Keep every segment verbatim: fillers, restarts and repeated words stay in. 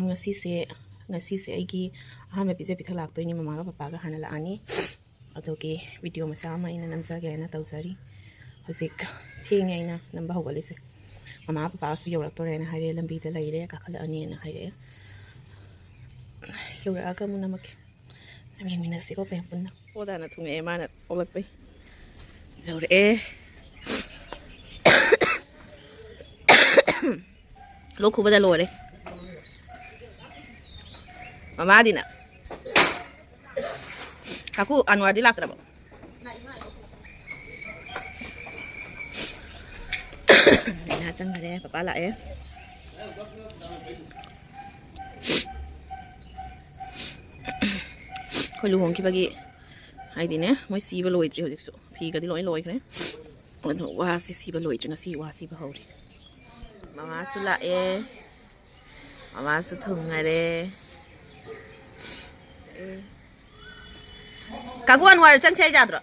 ꯉꯁꯤꯁꯦ, ꯉꯁꯤꯁꯦ ꯑꯩꯒꯤ ꯑꯍꯥꯟꯕ ꯄꯤꯖ ꯄꯤꯊꯛ ꯂꯥꯛꯇꯣꯏꯅꯤ꯫ ꯃꯃꯥꯒ ꯄꯄꯥꯒ ꯍꯥꯟꯅ ꯂꯥꯛꯑꯅꯤ꯫ ꯑꯗꯨꯒꯤ ꯚꯤꯗꯤꯑꯣ ꯃꯆꯥ ꯑꯃ ꯑꯩꯅ ꯅꯝꯖꯒꯦ ꯍꯥꯏꯅ ꯇꯧꯖꯔꯤ꯫ ꯍꯧꯖꯤꯛ ꯊꯦꯡꯉꯦ ꯑꯩꯅ ꯅꯝꯕ ꯍꯧꯒꯠꯂꯤꯁꯦ꯫ ꯃꯃꯥ ꯄꯄꯥꯁꯨ ꯌꯧꯔꯛꯇꯣꯔꯦꯅ ꯍꯥꯏꯔꯛꯑꯦ, ꯂꯝꯕꯤꯗ ꯂꯩꯔꯦ, ꯀꯥꯈꯠꯂꯛꯑꯅꯤꯅ ꯍꯥꯏꯔꯛꯑꯦ꯫ ꯌꯧꯔꯛꯑꯒ ꯑꯃꯨꯛ ꯅꯝꯃꯛꯀꯦ꯫ ꯌꯦꯡꯃꯤꯟꯅꯁꯤꯀꯣ ꯃꯌꯥꯝ ꯄꯨꯟꯅ꯫ ꯄꯣꯗꯥꯅ ꯊꯨꯡꯉꯛꯑꯦ ꯃꯥꯅ ꯄꯣꯛꯂꯛꯄꯩ꯫ ꯌꯧꯔꯛꯑꯦ꯫ ꯂꯣꯛ ꯈꯨꯕꯗ ꯂꯣꯏꯔꯦ꯫ ꯃꯃꯥꯗꯤꯅ꯫ ꯀꯥꯀꯨ ꯑꯟꯋꯥꯔꯗꯤ ꯂꯥꯛꯇ꯭ꯔꯕꯣ? ꯂꯥꯏꯅꯥ ꯆꯪꯈꯔꯦ, ꯄꯄꯥ ꯂꯥꯛꯑꯦ꯫ ꯑꯩꯈꯣꯏ ꯂꯨꯍꯣꯡꯈꯤꯕꯒꯤ ꯍꯥꯏꯗꯤꯅꯦ, ꯃꯣꯏ ꯁꯤꯕ ꯂꯣꯏꯗ꯭ꯔꯤ ꯍꯧꯖꯤꯛꯁꯨ꯫ ꯐꯤꯒꯗꯤ ꯂꯣꯏ ꯂꯣꯏꯈ꯭ꯔꯦ꯫ ꯑꯗꯣ ꯋꯥꯁꯤ ꯁꯤꯕ ꯂꯣꯏꯗ꯭ꯔꯤ, ꯉꯁꯤ ꯋꯥ ꯁꯤꯕ ꯍꯧꯔꯤ꯫ ꯃꯃꯥꯁꯨ ꯂꯥꯛꯑꯦ, ꯃꯃꯥꯁꯨ ꯊꯨꯡꯉꯔꯦ꯫ ꯀꯥꯀꯨ ꯑꯟꯋꯥꯔ ꯆꯪꯁꯦ ꯍꯥꯏ ꯌꯥꯗ꯭ꯔꯣ?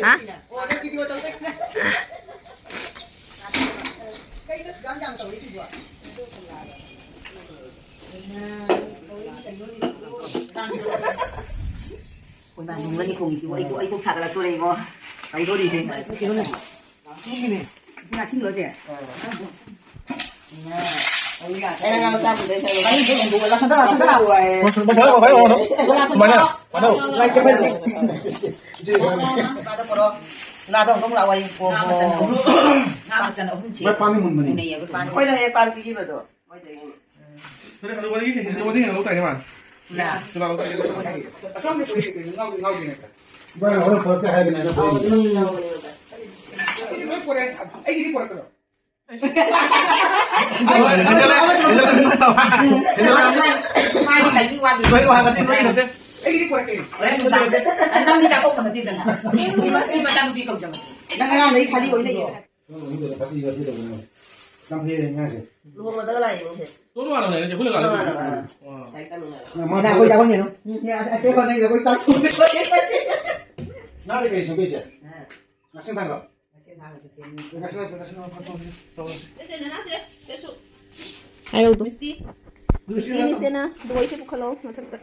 ꯍꯥ? ꯀꯣꯏꯃꯥ ꯅꯨꯡꯒꯅꯤ ꯈꯣꯡꯉꯤꯁꯤꯕꯨ꯫ ꯑꯩ ꯀꯣꯛ, ꯑꯩ ꯀꯣꯛ ꯁꯥꯒꯠꯂꯛꯇꯣꯔꯦ ꯏꯕꯣ꯫ ꯀꯩꯗꯧꯔꯤꯁꯦ? ꯉꯁꯤꯡꯂꯣꯁꯦ? ꯑꯩꯅ ꯉꯥ ꯃꯆꯥ ꯄꯨꯗꯣꯏ ꯁꯔꯨꯛ꯫ ꯁꯨꯃꯥꯏꯅ, ꯃꯥꯅꯣ꯫ ꯂꯥꯗꯣ ꯑꯃꯨꯛ ꯂꯥꯛꯑꯣ ꯑꯩ꯫ ꯑꯣ, ꯍꯣ꯫ ꯉꯥ ꯃꯆꯟ ꯑꯍꯨꯝꯁꯦ ꯃꯥꯏ ꯄꯥꯟꯗꯤ ꯃꯨꯟꯕꯅꯤ꯫ ꯎꯅꯩꯌꯦꯕ꯫ ꯑꯩꯈꯣꯏꯅ ꯍꯦꯛ ꯄꯥꯟ ꯄꯤꯈꯤꯕꯗꯣ꯫ ꯃꯣꯏꯗꯒꯤ꯫ ꯍꯧꯖꯤꯛ ꯍꯅꯨꯕꯗꯒꯤ ꯍꯅꯨꯕꯗꯒꯤ ꯍꯦꯟꯅ ꯂꯧ ꯇꯥꯏꯅꯦ ꯃꯥ꯫ ꯂꯥ꯫ ꯆꯨꯔꯥ ꯂꯧ ꯇꯥꯏꯅꯦ꯫ ꯑꯁꯣꯝꯗ ꯀꯨꯏꯔꯦ ꯀꯩꯅꯣ ꯉꯥꯎꯗꯤ ꯉꯥꯎꯗꯦꯅꯦ꯫ ꯏꯕꯥꯅꯤ ꯍꯣꯔꯦꯟ ꯄꯨꯔꯛꯀꯦ ꯍꯥꯏꯕꯅꯦ ꯑꯗꯣ ꯑꯧ, ꯄꯨꯔꯛꯏ꯫ ꯑꯗꯨꯝ ꯂꯧꯕꯅꯦꯕ꯫ ꯑꯩꯗꯤ ꯂꯣꯏ ꯄꯨꯔꯛꯑꯦ꯫ ꯑꯩꯒꯤꯗꯤ ꯄꯨꯔꯛꯀꯅꯣ꯫ ꯃꯥꯒꯤ timing ꯋꯥꯠꯂꯤ꯫ ꯂꯣꯏ ꯋꯥ ꯉꯁꯤ ꯂꯣꯏ ꯅꯠꯇꯦ꯫ ꯑꯩꯒꯤꯗꯤ ꯄꯨꯔꯛꯀꯦ꯫ ꯍꯣꯔꯦꯟ ꯅꯨꯡꯗꯥꯡꯗ꯫ ꯅꯪꯗꯤ ꯆꯥꯊꯣꯛꯄ ꯅꯠꯇꯦꯗꯅ꯫ ꯃꯤ ꯃꯆꯥꯅꯨꯄꯤ ꯀꯧꯖꯕꯅꯦ꯫ ꯅꯪ ꯉꯔꯥꯡꯗꯒꯤ ꯈꯥꯂꯤ ꯑꯣꯏ ꯂꯩꯌꯦ꯫ ꯅꯪ ꯃꯍꯤꯡꯗꯨꯗ ꯐꯠꯇꯤ ꯐꯠꯇꯤ ꯇꯧꯒꯅꯨ꯫ ꯅꯪ ꯐꯩꯌꯦ ꯉꯥꯡꯁꯦ꯫ ꯂꯨꯍꯣꯡꯕꯗ ꯂꯥꯛꯏꯅꯦ ꯁꯦ꯫ ꯇꯣ ꯅꯨꯡꯉꯥꯏꯅ ꯂꯩꯔꯁꯦ, ꯑꯩꯈꯣꯏ ꯂꯩꯀꯥꯏꯗ ꯅꯨꯡꯉꯥꯏꯅ꯫ ꯂꯩꯕꯅꯦ꯫ ꯑꯥ꯫ ꯂꯥꯏꯔꯤꯛ ꯇꯝꯃꯤꯟꯅꯔꯦ꯫ ꯅꯪ ꯃꯥ ꯅꯪ ꯑꯩꯈꯣꯏ ꯆꯥꯐꯝ ꯌꯦꯡꯉꯨ꯫ ꯅꯪ ꯑꯁ, ꯑꯁ, ꯑꯩꯈꯣꯏ ꯅꯪꯒꯤꯗ ꯑꯩꯈꯣꯏ ꯆꯥꯛ ꯊꯣꯡꯕ ꯂꯣꯏꯔꯦ꯫ ꯉꯥꯗꯤ ꯀꯔꯤ ꯁꯦꯝꯕꯤꯁꯦ? ꯑꯥ꯫ ꯉꯁꯤ ꯊꯥꯡꯈ꯭ꯔꯣ? ꯉꯁꯤ ꯊꯥꯡꯈ꯭ꯔꯣ ꯁꯦꯝꯕꯤꯁꯦ꯫ ꯉꯁꯤ ꯊꯥꯡꯈ꯭ꯔꯣ, ꯉꯁꯤ ꯊꯥꯡꯈ꯭ꯔꯣ, ꯐꯠ ꯐꯠ ꯐꯠ ꯇꯧꯔꯁꯤ꯫ ꯁꯦ, ꯁꯦ, ꯅꯅꯥ ꯁꯦ, ꯁꯦ ꯁꯨ꯫ ꯍꯥꯏꯌꯣ ꯑꯗꯨꯝ꯫ ꯃꯤꯁꯇꯤ꯫ ꯏꯅꯤꯁꯦꯅ ꯕꯣꯏꯁꯦ ꯄꯨꯈꯠꯂꯣ ꯃꯊꯛꯇ꯫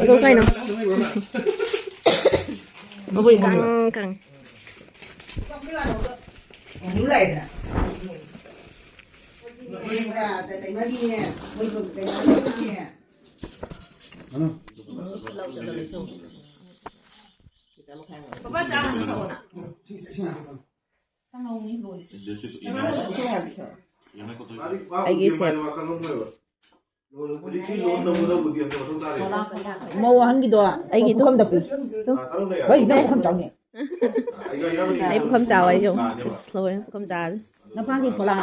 ꯑꯗꯣ ꯀꯩꯅꯣ? ꯃꯕꯨꯛ ꯀꯪ ꯀꯪ꯫ ꯑꯩꯒꯤ ꯁꯦꯞ꯫ ꯃꯧ ꯑꯍꯟꯒꯤꯗꯣ ꯑꯩꯒꯤꯗꯣ꯫ ꯄꯨꯈꯝꯗ ꯄꯤ꯫ ꯍꯣꯏ, ꯅꯪ ꯄꯨꯈꯝ ꯆꯥꯎꯅꯤ꯫ ꯑꯩ ꯄꯨꯈꯝ ꯆꯥꯎ ꯍꯥꯏꯁꯦ꯫ ꯑꯁ, ꯂꯣꯏꯔꯦ, ꯄꯨꯈꯝ ꯆꯥꯎ꯫ ꯅꯄꯥꯒꯤ ꯐꯣꯂꯥ꯫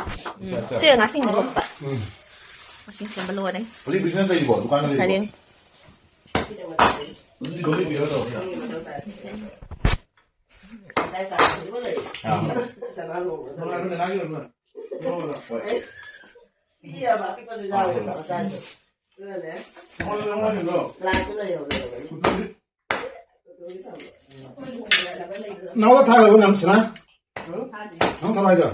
ꯁꯤ ꯉꯥꯁꯤꯡꯗꯤ ꯂꯣꯛꯄ꯫ ꯉꯥꯁꯤꯡ ꯁꯦꯝꯕ ꯂꯣꯏꯔꯦ꯫ ꯍꯧꯖꯤꯛ business ꯂꯩꯔꯤꯕꯣ? ꯗꯨꯀꯥꯟꯗ ꯂꯩꯔꯤꯕꯣ? ꯁꯔꯦꯡ꯫ ꯍꯧꯖꯤꯛ ꯂꯣꯏ ꯂꯩꯔꯤꯕꯣ? ꯑꯥ꯫ ꯍꯣꯏ꯫ ꯅꯉꯣꯟꯗ ꯊꯥꯈ꯭ꯔꯕ ꯅꯝꯁꯤꯅ? ꯅꯪ ꯊꯥꯔꯣ ꯍꯥꯏꯗꯣ?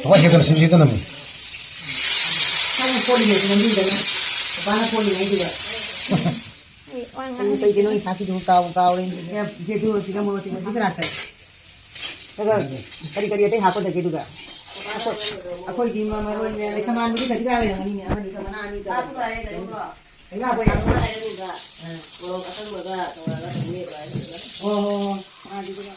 ꯀꯃꯥꯏꯅ ꯍꯦꯛꯇꯅ ꯁꯤꯡ ꯍꯦꯛꯇꯅ ꯑꯃꯨꯛ? ꯅꯪꯅ ꯐꯣꯠꯂꯤꯉꯩꯗ ꯂꯝꯕꯤꯗꯅ ꯅꯨꯄꯥꯅ ꯐꯣꯠꯂꯤꯉꯩꯗꯨꯗ꯫ ꯑꯩ ꯋꯥ ꯉꯥꯡ ꯀꯩ-, ꯀꯩꯒꯤꯅꯣ ꯑꯩ ꯁꯥꯁꯤꯗꯨꯕꯨ ꯀꯥꯎ ꯀꯥꯎꯔꯦ꯫ ꯏꯆꯦ, ꯏꯆꯦ, ꯁꯤꯒ ꯃꯣꯔꯣꯛ ꯑꯇꯦꯛꯄꯁꯤ ꯀꯅꯥ ꯀꯔꯤ? ꯑꯗꯨꯒ ꯀꯔꯤ ꯀꯔꯤ ꯑꯇꯩ ꯍꯥꯞꯀꯗꯒꯦ ꯑꯗꯨꯒ? ꯑꯩꯈꯣꯏ, ꯑꯩꯈꯣꯏꯗꯤ ꯃ-, ꯃꯔꯣꯏ ꯃꯌꯥꯝ ꯂꯩ, ꯃꯅꯥ ꯑꯅꯤꯒ ꯂꯩꯔꯝꯒꯅꯤꯅꯦ, ꯑꯃꯅꯤ ꯃꯅꯥ ꯑꯅꯤꯒ꯫ ꯍꯩꯅꯧ ꯍꯥꯞꯄ ꯌꯥꯏ꯫ ꯃꯣꯔꯣꯛ ꯑꯀꯪꯕꯒ ꯇꯧꯔꯒ ꯑꯗꯨꯝ ꯃꯦꯠꯂꯣ ꯍꯥꯏꯕꯗꯨꯒ꯫ ꯑꯣ, ꯍꯣ, ꯍꯣ꯫ ꯃꯥꯗꯤ ꯑꯗꯨꯒ꯫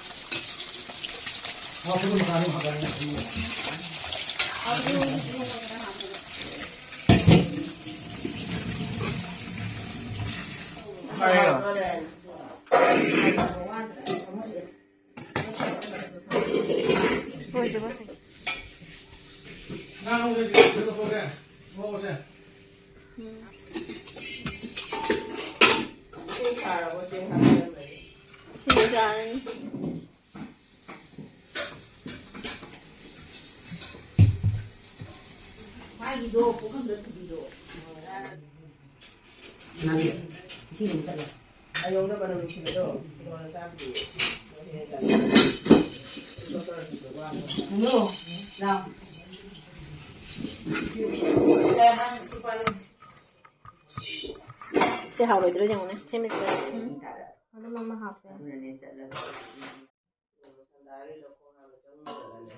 ꯆꯦꯡ ꯁꯥꯔꯕꯣ? ꯆꯦꯡ ꯍꯥꯞꯄꯤꯔꯝꯕꯅꯤ꯫ ꯁꯤꯡꯖꯥꯔꯅꯤ꯫ ꯃꯥꯒꯤꯗꯣ ꯄꯨꯈꯝꯗ ꯊꯝꯕꯤꯔꯣ꯫ ꯅꯪꯒꯤ ꯏꯁꯤꯡ ꯑꯃ ꯊꯛꯂꯣ꯫ ꯑꯌꯣꯡꯗ ꯃꯅꯝ ꯅꯨꯡꯁꯤꯕꯗꯣ ꯐꯤꯔꯣꯜꯗ ꯆꯥꯕꯗꯤ꯫ ꯍꯜꯂꯣ, ꯂꯥꯎ꯫ ꯁꯤ ꯍꯥꯎꯔꯣꯏꯗ꯭ꯔꯥ ꯌꯦꯡꯉꯨꯅꯦ꯫ ꯁꯦꯝꯃꯤꯁꯦ꯫ ꯑꯗꯨꯝ ꯑꯃ ꯍꯥꯞꯄꯦ꯫ ꯑꯗꯨꯅꯅꯦ ꯆꯠꯂꯒ ꯁꯟꯗꯥꯒꯤ ꯂꯧꯈꯣꯡ ꯍꯥꯏꯕ ꯆꯪꯉꯨꯗꯅꯅꯦ꯫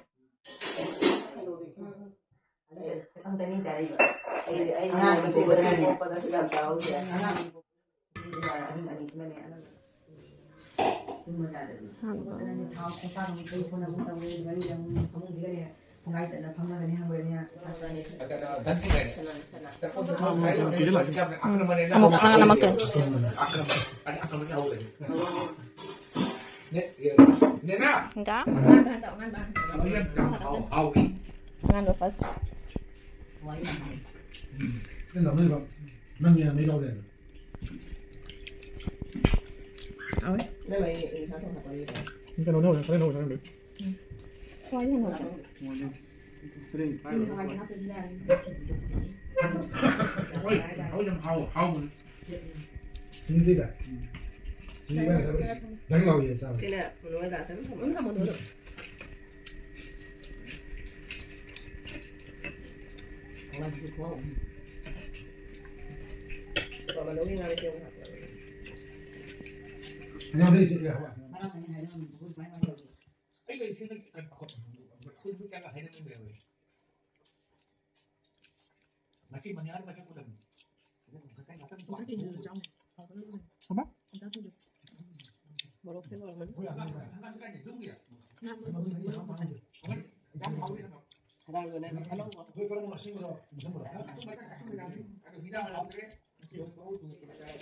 ꯑꯗꯨ ꯑꯝꯇꯅꯤ ꯆꯥꯔꯤꯕ꯫ ꯑꯩ, ꯑꯩ ꯑꯉꯥꯡ ꯑꯉꯥꯡ ꯄꯣꯛꯄꯗꯁꯨ ꯄꯣꯛꯄꯗꯁꯨ ꯌꯥꯝ ꯆꯥꯍꯧꯗꯦ꯫ ꯑꯉꯥꯡ ꯄꯣꯛꯄꯗꯁꯨ ꯑꯍꯨꯝ ꯑꯅꯤꯁꯤꯃꯅꯦ ꯑꯅꯝꯕꯅ ꯇꯨꯝꯕ ꯆꯥꯗꯕꯤ꯫ ꯍꯥꯎꯕ꯫ ꯄꯣꯛꯄꯗꯅꯦ ꯊꯥꯎ ꯈꯣꯡꯄꯥꯛ ꯑꯃꯨꯛ ꯇꯩ ꯈꯣꯠꯅ ꯑꯃꯨꯛ ꯇꯧꯔꯦ, ꯑꯗꯨꯗꯒꯤ ꯑꯃꯨꯛ ꯐꯃꯨꯡꯁꯤꯒꯅꯦ ꯈꯣꯡꯒꯥꯏ ꯆꯠꯂ ꯐꯝꯃꯒꯅꯦ ꯍꯪꯕ꯭ꯔꯅꯦ ꯁꯥ ꯁꯥ꯫ ꯑꯃꯨꯛ ꯑꯉꯥꯡ ꯑꯃ ꯀꯩꯅꯣ꯫ ꯅꯦꯅꯥ꯫ ꯏꯟꯗꯥ꯫ ꯑꯉꯥꯡꯕ ꯍꯥꯟꯅ ꯆꯥꯎ, ꯑꯉꯥꯡꯕ ꯍꯥꯟꯅ ꯆꯥꯎ꯫ ꯑꯉꯥꯡꯕ first꯫ ꯅꯪ ꯂꯧꯅꯤꯡꯕ? ꯅꯪ ꯌꯥꯝ ꯂꯧꯔꯦ꯫ ꯍꯥꯎꯋꯦ꯫ ꯅꯪ ꯃꯩ ꯏꯟꯁꯥꯡ ꯊꯣꯡ ꯍꯥꯞꯄ ꯂꯩꯇ꯭ꯔꯣ? ꯀꯩꯅꯣ ꯂꯧꯔꯦ, ꯈꯔ ꯂꯧꯔꯦ, ꯈꯔ ꯂꯧꯔꯦ꯫ ꯍꯋꯥꯏ ꯊꯣꯡꯕ꯫ ꯍꯣꯏ, ꯍꯣꯏ, ꯌꯥꯝ ꯍꯥꯎ-, ꯍꯥꯎꯕꯅꯤ꯫ ꯍꯤꯟꯗꯤꯗ꯫ ꯍꯤꯟꯗꯤ ꯃꯥꯅ ꯈꯔ ꯗꯪ ꯂꯥꯎꯏ ꯆꯥꯕ꯫ ꯁꯤꯅ ꯂꯣꯏꯔꯒ ꯆꯪ ꯊꯝꯃꯣ꯫ ꯎꯝ, ꯊꯝꯃꯣ, ꯊꯝꯃꯣ꯫ ꯍꯋꯥꯏꯗꯨꯁꯨ ꯈꯨꯍꯥꯎ ꯑꯃ꯫ ꯕꯕꯥ ꯂꯧꯔꯤ ꯉꯥꯏ ꯆꯦꯡ ꯍꯥꯞꯄ꯫ ꯑꯉꯥꯡꯗ ꯏꯆꯦ ꯍꯋꯥꯏ꯫ ꯃꯔꯥꯡ ꯀꯥꯏꯅ ꯍꯥꯏꯔꯝꯃꯤ꯫ ꯑꯩꯈꯣꯏ ꯁꯨꯃꯥꯏꯅ ꯍꯥꯏꯔꯝꯃꯤ꯫ ꯑꯩꯈꯣꯏ ꯁꯨꯃꯥꯏꯅ ꯍꯥꯏꯔꯝꯃꯤ꯫ ꯉꯁꯤ ꯃꯅꯤꯍꯥꯔ ꯃꯁꯛ ꯎꯗꯕꯅꯤ꯫ ꯃꯣꯔꯣꯛ ꯐꯦꯟ ꯑꯣꯏꯔꯝꯒꯅꯤ꯫ ꯍꯔꯥꯎꯔꯒꯅꯦ ꯑꯅꯧꯕ꯫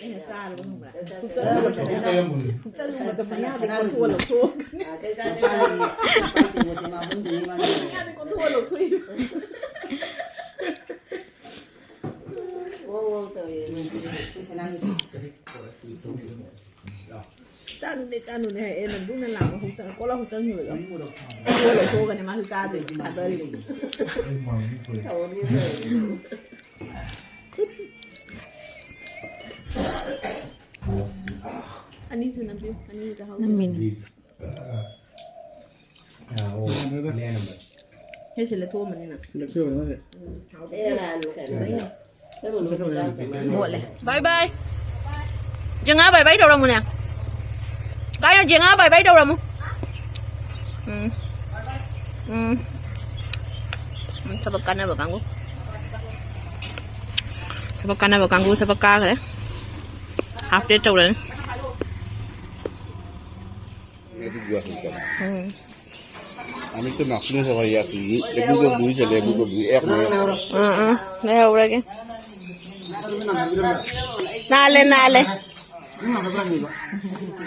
ꯑꯩꯅ ꯆꯥꯔꯕ ꯈꯪꯕ꯭ꯔꯥ? ꯆꯠꯂꯨꯕꯗ ꯃꯌꯥꯗ ꯀꯣꯟꯊꯣꯛꯑ ꯂꯧꯊꯣꯛꯑꯒꯅꯦ꯫ ꯃꯌꯥꯗ ꯀꯣꯟꯊꯣꯛꯑ ꯂꯧꯊꯣꯛꯏꯕ꯫ ꯆꯥꯅꯨꯅꯦ, ꯆꯥꯅꯨꯅꯦ ꯍꯥꯏ꯫ ꯑꯦ, ꯅꯕꯨꯡꯅ ꯂꯥꯛꯑꯣ, ꯍꯧꯖꯤꯛ ꯆꯪ-, ꯀꯣꯜꯂ ꯍꯧꯖꯤꯛ ꯆꯪꯈꯤꯕꯗꯣ꯫ ꯀꯣꯜ ꯂꯧꯊꯣꯛꯑꯒꯅꯦ ꯃꯥꯁꯨ ꯆꯥꯗꯣꯏꯅꯦ, ꯊꯥꯗꯔꯤꯅꯦ꯫ ꯑꯅꯤꯁꯨ ꯅꯝꯕꯤꯌꯨ, ꯑꯅꯤꯁꯨ ꯆꯥꯍꯧꯁꯤ꯫ ꯅꯝꯃꯤꯅꯦ꯫ ꯁꯤꯁꯦ ꯂꯦꯊꯣꯛꯑꯝꯃꯅꯤꯅ꯫ ꯃꯣꯠꯂꯦ꯫ ꯕꯥꯏ ꯕꯥꯏ꯫ ꯖꯦꯉꯥ ꯕꯥꯏ ꯕꯥꯏ ꯇꯧꯔꯝꯃꯨꯅꯦ꯫ ꯀꯥꯏꯅꯣ ꯖꯦꯉꯥ ꯕꯥꯏ ꯕꯥꯏ ꯇꯧꯔꯝꯃꯨ꯫ ꯎꯝ꯫ ꯎꯝ꯫ ꯎꯝ, ꯊꯕꯛ ꯀꯥꯟꯅꯕ ꯀꯥꯡꯕꯨ꯫ ꯊꯕꯛ ꯀꯥꯟꯅꯕ ꯀꯥꯡꯕꯨ ꯊꯕꯛ ꯀꯥꯈ꯭ꯔꯦ꯫ Half day ꯇꯧꯔꯅꯤ꯫ ꯎꯝ꯫ আমি তো নাচলে সবাই একই, এগুলো বুঝে চলে, এগুলো বুঝে এক নয়। ꯑꯥ, ꯑꯥ, ꯂꯩꯍꯧꯔꯒꯦ꯫ ꯅꯥꯜꯂꯦ, ꯅꯥꯜꯂꯦ꯫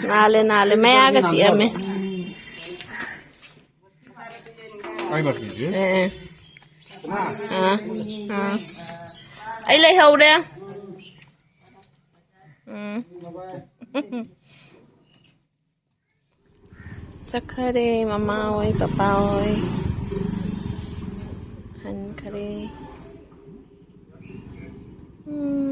ꯅꯥꯜꯂꯦ, ꯅꯥꯜꯂꯦ꯫ ꯃꯌꯥꯒ ꯆꯤꯛꯑꯝꯃꯦ꯫ ꯑꯩ ꯃꯁꯤꯁꯦ꯫ ꯑꯦ, ꯑꯦ꯫ ꯑꯥ, ꯑꯥ꯫ ꯑꯩ ꯂꯩꯍꯧꯔꯦ꯫ ꯎꯝ꯫ ꯆꯠꯈꯔꯦ ꯃꯃꯥ ꯍꯣꯏ, ꯄꯄꯥ ꯍꯣꯏ꯫ ꯍꯟꯈꯔꯦ꯫ ꯎꯝ꯫